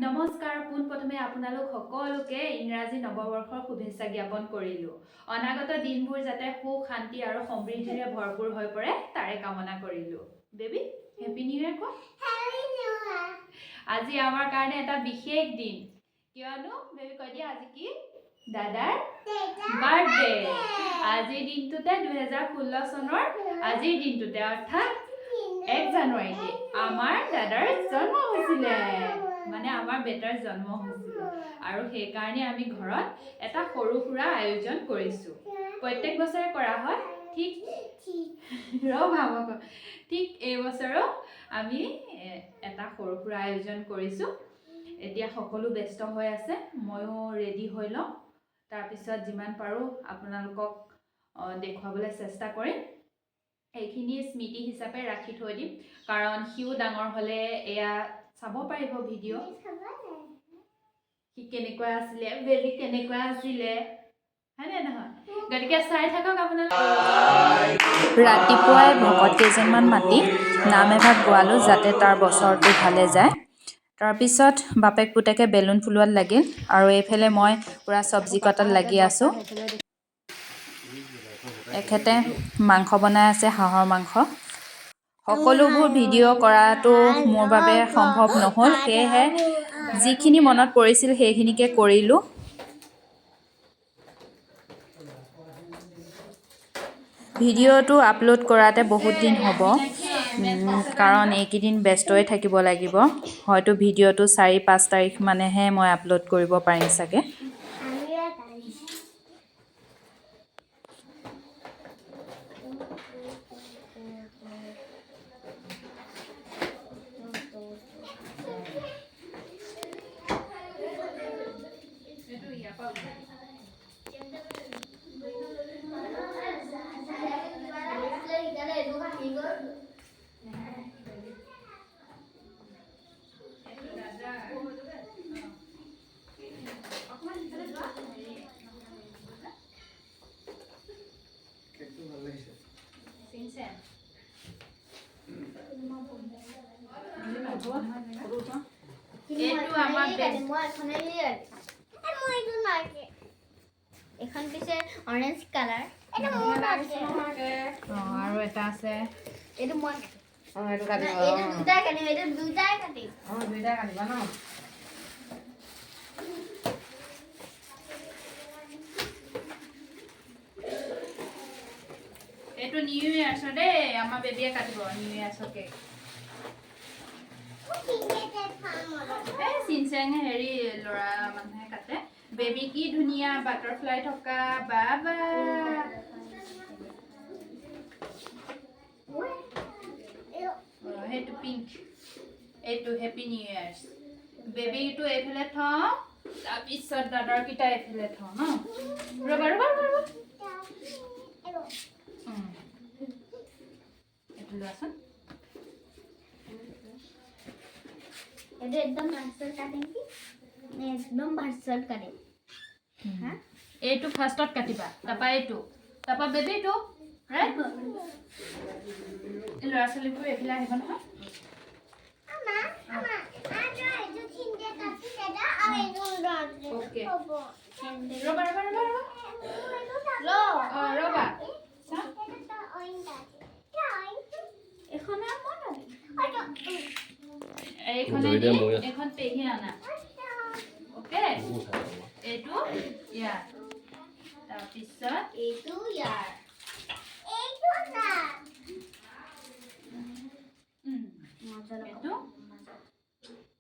নমস্কাৰ। পোনপ্ৰথমে আপোনালোক সকলোকে ইংৰাজী নৱবৰ্ষৰ শুভেচ্ছা জ্ঞাপন কৰিলোঁ। অনাগত দিনবোৰ যাতে সুখ, শান্তি আৰু সমৃদ্ধিৰে ভৰপূৰ হৈ পৰে, তাৰে কামনা কৰিলোঁ। বেবী, হেপী নিউ ইয়েৰ কোৱা। আজি আমাৰ কাৰণে এটা বিশেষ দিন। কিয়নো বেবী, কৈ দিয়া, আজি কি? দাদাৰ বাৰ্থডে। আজিৰ দিনটোতে, 2016 চনৰ আজিৰ দিনটোতে, অৰ্থাৎ 1 জানুৱাৰীতে আমাৰ দাদাৰ জন্ম হৈছিলে, মানে আমাৰ বেটাৰ জন্ম হৈছিলে আৰু সেইকাৰণে আমি ঘৰত এটা সৰু সুৰা আয়োজন কৰিছোঁ। প্ৰত্যেক বছৰে কৰা হয়, ঠিক, ৰ'বা, মই কওঁ। ঠিক এইবছৰো আমি এটা সৰু সুৰা আয়োজন কৰিছোঁ। এতিয়া সকলো ব্যস্ত হৈ আছে, ময়ো ৰেডি হৈ লওঁ। তাৰপিছত যিমান পাৰোঁ আপোনালোকক দেখুৱাবলৈ চেষ্টা কৰিম। এইখিনি স্মৃতি হিচাপে ৰাখি থৈ দিম, কাৰণ সিও ডাঙৰ হ'লে এয়া চাব পাৰিব ভিডিঅ', সি কেনেকুৱা আছিলে, বেবী কেনেকুৱা আছিলে, হয়নে নহয়? গতিকে চাই থাকক আপোনালোক। ৰাতিপুৱাই ভকত কেইজনমান মাতি নাম এভাগ গোৱালোঁ, যাতে তাৰ বছৰটো ভালে যায়। তাৰপিছত বাপেক পুতেকে বেলুন ফুলোৱাত লাগিল আৰু এইফালে মই পূৰা চব্জি কটাত লাগি আছোঁ। এখেতে মাংস বনাই আছে, হাঁহৰ মাংস। সকলোবোৰ ভিডিঅ' কৰাটো মোৰ বাবে সম্ভৱ নহ'ল, সেয়েহে যিখিনি মনত পৰিছিল সেইখিনিকে কৰিলোঁ। ভিডিঅ'টো আপলোড কৰাতে বহুত দিন হ'ব, কাৰণ এইকেইদিন ব্যস্তই থাকিব লাগিব। হয়তো ভিডিঅ'টো 4-5 তাৰিখ মানেহে মই আপলোড কৰিব পাৰিম চাগে। এইটো ইয়াৰ পৰা উঠাই দিম। এইটো দাদা। অকণমান সিফালে যোৱা। হেৰি, কেকটো ভাল লাগিছে। চিনচেন। এইটো আমাৰ best। মই এখন পিছে অৰেঞ্জ কালাৰ। অঁ, আৰু এটা আছে। এইটো মই অঁ, এইটো কাটিব। এইটো দুটাই কাটিম, এইটো দুটাই কাটিম। অঁ, দুইটাই কাটিবা ন? এইটো নিউ ইয়াৰ্ছৰ দেই। আমাৰ বেবীয়ে কাটিব নিউ ইয়াৰ্ছৰ কেক। এই চিনচেং হেৰি ল'ৰা মানুহে কাটে। বেবী, কি ধুনীয়া বাটাৰফ্লাই থকা বাবা। অঁ, সেইটো পিংক, এইটো হেপী নিউ ইয়াৰ্ছ। বেবীটো এইফালে থওঁ, তাৰপিছত দাদাৰকেইটা এইফালে থওঁ ন। ৰ'বা, ৰ'বা, ৰ'বা, ৰ'বা। এইটো লোৱাচোন। এইটো একদম ফাৰ্ষ্টত কাটিম কি নে একদম ফাৰ্ষ্টত কাটিম? হা। এইটো ফাৰ্ষ্টত কাটিবা, তাৰপৰা এইটো, তাৰপৰা বেবীটো, ৰাইট? এই ল'ৰা ছোৱালীবোৰ এইফালে আহিব নহয়। অ'কে, ৰ'বা, ৰ'বা, ৰ'বা, ৰ'বা। অঁ, ৰ'বা। চা। এইখন। এইখনেদি এইখন পেহী আনা। অ'কে, এইটো ইয়াৰ, তাৰপিছত এইটো ইয়াৰ। এইটো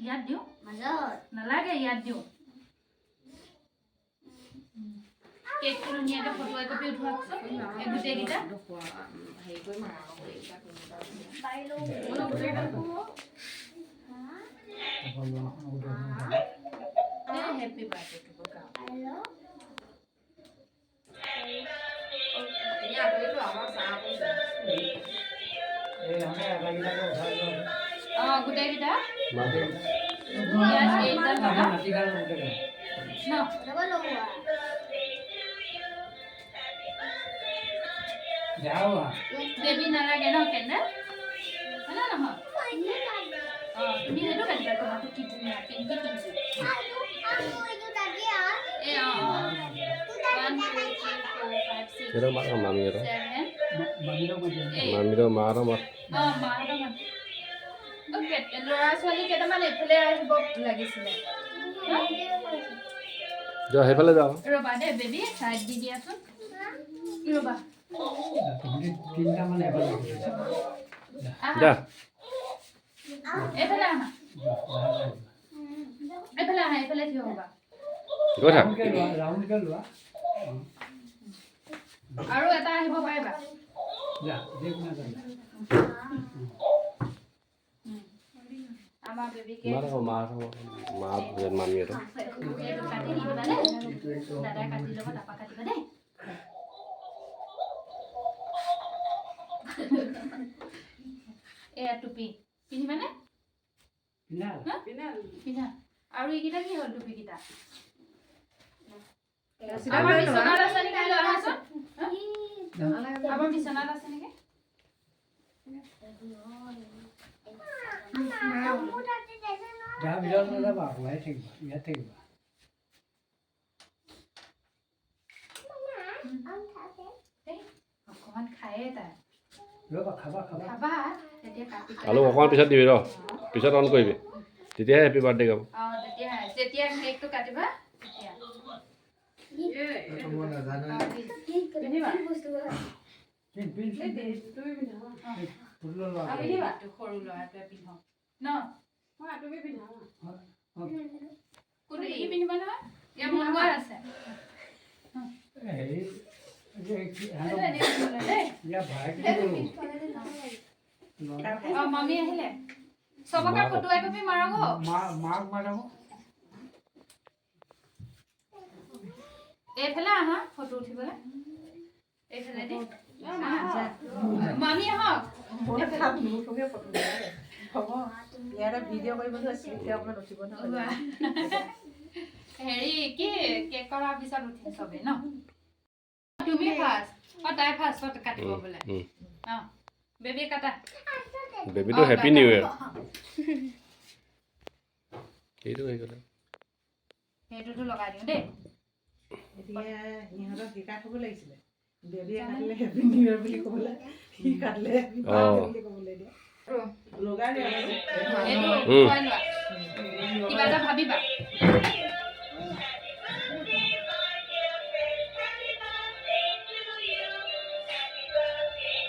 ইয়াত দিওঁ। মাজত। নালাগে, ইয়াত দিওঁ। কেকটো ধুনীয়াকৈ ফটো একপি উঠোৱাচোন, এই গোটেইকেইটা। হেৰি কৰিম আৰু আকৌ গোটেইকেইটা কৰিম। এই হেপী বাৰ্থডেটো গাওঁ। তুমি আঁতৰি লোৱা, আমাৰ চাহ পৰিছে। অঁ, গোটেইকেইটা ইয়াত এইডাল লগা ন। লগোৱা। বেবী নালাগে ন কেণ্ডেল, হয় নে নহয়? অঁ, তুমি সেইটো কাটিবা। তোমাৰটো কি ধুনীয়া, পিংকি পিংকি। সিহঁতক মাত, মামীহঁতক। 7, 8। মামীহঁতক, মাহঁতক মাত। অঁ, মাহঁতক মাত। ল'ৰা ছোৱালী কেইটামান এইফালে আহিব লাগিছিলে। যোৱা, সেইফালে যাওঁ। ৰ'বা দেই বেবী, চাইড দি দিয়াচোন, ৰ'বা। তিনিটামান এবাৰ। আহা। যা। এইফালে আহা, এইফালে আহা, এইফালে থিয় হ'বা। গৈ থাক। ৰাউণ্ডকে লোৱা, ৰাউণ্ডকে লোৱা। আৰু এটা আহিব পাৰিবা। যা, যিকোনো এটা যা। আমাৰ বেবীকে মাত আকৌ, মাহঁতক মা, মামীহঁতক। এইটো কাটি নিদিবা দেই, দাদাই কাটি ল'ব, তাৰপৰা কাটিবা দেই। এয়া টুপি পিন্ধিবানে? পিন্ধা। পিন্ধা। আৰু এইকেইটা কি হ'ল? টুপিকেইটা আমাৰ বিচনাত আছে নেকি, লৈ আহাচোন। আমাৰ বিচনাত আছে নেকি? যা, ভিতৰত নাযাবা, ওলাই থাকিবা, ইয়াত থাকিবা। এই অকণমান খায়ে তাই। ৰ'বা, খাবা, খাবা। খাবা তেতিয়া কাটি পেলাই। আলু অকণমান পিছত দিবি, ৰ, পিছত অন কৰিবি, তেতিয়াহে হেপী বাৰ্থডে গাব। অঁ, তেতিয়া যেতিয়া কেকটো কাটিবা তেতিয়া। পিন্ধ, পিন্ধ, পিন্ধ। তুমি পিন্ধা। ফুলৰ ল'ৰা। এইটো সৰু ল'ৰাটোৱে পিন্ধক ন? তুমি পিন্ধা। কোনটো ই পিন্ধিব নহয়, ইয়াৰ মন গৈ আছে। হেৰি এই কি- সেইটো এনেই পিন্ধিবলৈ দেই। ইয়াৰ ভাইটি। অঁ, মামী আহিলে চবকে ফটো একপি মাৰক অ'। মা, মাক মাতাব। এইফালে আহা ফটো উঠিবলৈ, এইফালে দি আহা। মামী আহক। ইয়াতে ভিডিঅ' কৰিবলৈ চিলিপি অকণমান উঠিব নহয়। হেৰি কি, কেক কৰাৰ পিছত উঠিম চবেই ন? তুমি ফাৰ্ষ্ট, অঁ, তাই ফাৰ্ষ্টত কাটিব বোলে। অঁ, বেবী, কাটা। বেবীটো হেপী নিউ ইয়েৰ সেইটো হৈ গ'লে। সেইটোতো লগাই দিওঁ দেই। এতিয়া সিহঁতক শিকাই থ'ব লাগিছিলে, বেবীয়ে কাটিলে হেপী নিউ ইয়েৰ বুলি ক'বলৈ, সি কাটিলে হেপী বাৰ্থডে বুলি ক'বলৈ। এতিয়া লগাই দিয়া আৰু। এইটো খুৱাই লোৱা, কিবা এটা ভাবিবা।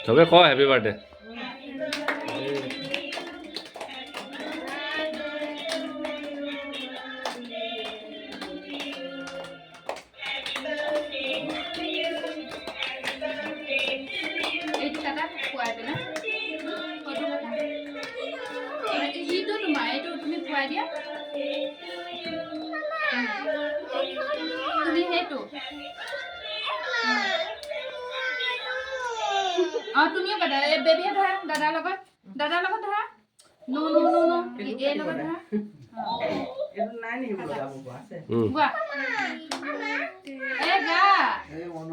চবে ক হেপী বাৰ্থডে। এইটো কাটা, খুৱাই পেলাই ফটো কাটা। সিটো তোমাৰ, এইটো তুমি খুৱাই দিয়া, তুমি সেইটো। অঁ, তুমিও কাটা। এই বেবীয়ে ধৰা, দাদাৰ লগত, দাদাৰ লগত ধৰা। ন ন ন ন, এই লগত ধৰা। এইটো নাই নেকি লগাব পৰা আছে? গোৱা, এ গা। এই মন।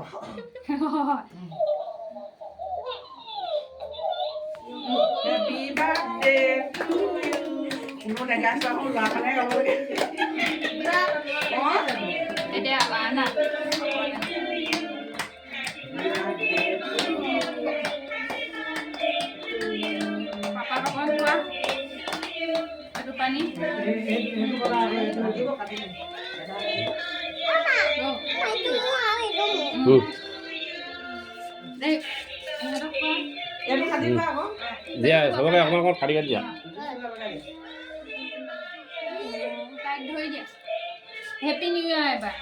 Happy birthday to you. কোনো নেগাইছো আকৌ, ল'ৰাখনে গাব লাগে। অঁ। এতিয়া আনা। পাপাক অকণ খোৱা, এইটো পানী। এইটো কৰা আৰু এইটো। কাটিব, কাটিব। অঁ। দেই, ইহঁতক খোৱা। এইটো কাটিবা আকৌ। দিয়া, চবকে অকণমান অকণমান কাটি কাটি দিয়া। তাইক ধৰি দিয়া। হেপী নিউ ইয়াৰ এবাৰ।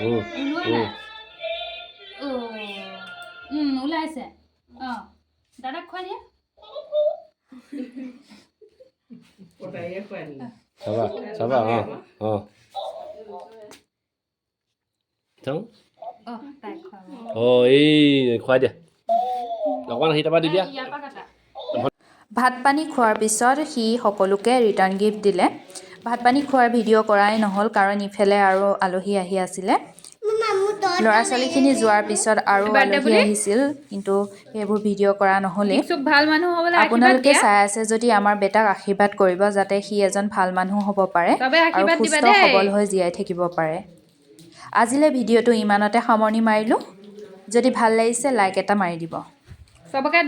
ওলোৱা নাই। অ' ওলাইছে। অঁ, দাদাক খুৱাই দিয়া। কটাৰীয়ে খুৱাই দিলে। চাবা, চাবা, অঁ অঁ চাওঁ। অঁ, তাইক খুৱাব। অঁ, এই খুৱাই দিয়া, অকণমান সি তাৰপৰা দি দিয়া। ইয়াৰ পৰা কাটা। ভাত পানী খোৱাৰ পিছত সি সকলোকে ৰিটাৰ্ণ গিফ্ট দিলে। ভাত পানী খোৱাৰ ভিডিঅ' কৰাই নহ'ল, কাৰণ ইফালে আৰু আলহী আহি আছিলে। ল'ৰা ছোৱালীখিনি যোৱাৰ পিছত আৰু Birthday আলহী বুলি? আহিছিল, কিন্তু সেইবোৰ ভিডিঅ' কৰা নহ'লেই। চুক ভাল মানুহ হ'বলৈ আশীৰ্বাদ আপোনালোকে দিয়া। চাই আছে যদি আমাৰ বেটাক আশীৰ্বাদ কৰিব, যাতে সি এজন ভাল মানুহ হ'ব পাৰে চবে আৰু আশীৰ্বাদ দিবা সুস্থ দেই। সবল হৈ জীয়াই থাকিব পাৰে। আজিলৈ ভিডিঅ'টো ইমানতে সামৰণি মাৰিলোঁ। যদি ভাল লাগিছে, লাইক এটা মাৰি দিব। চবকে।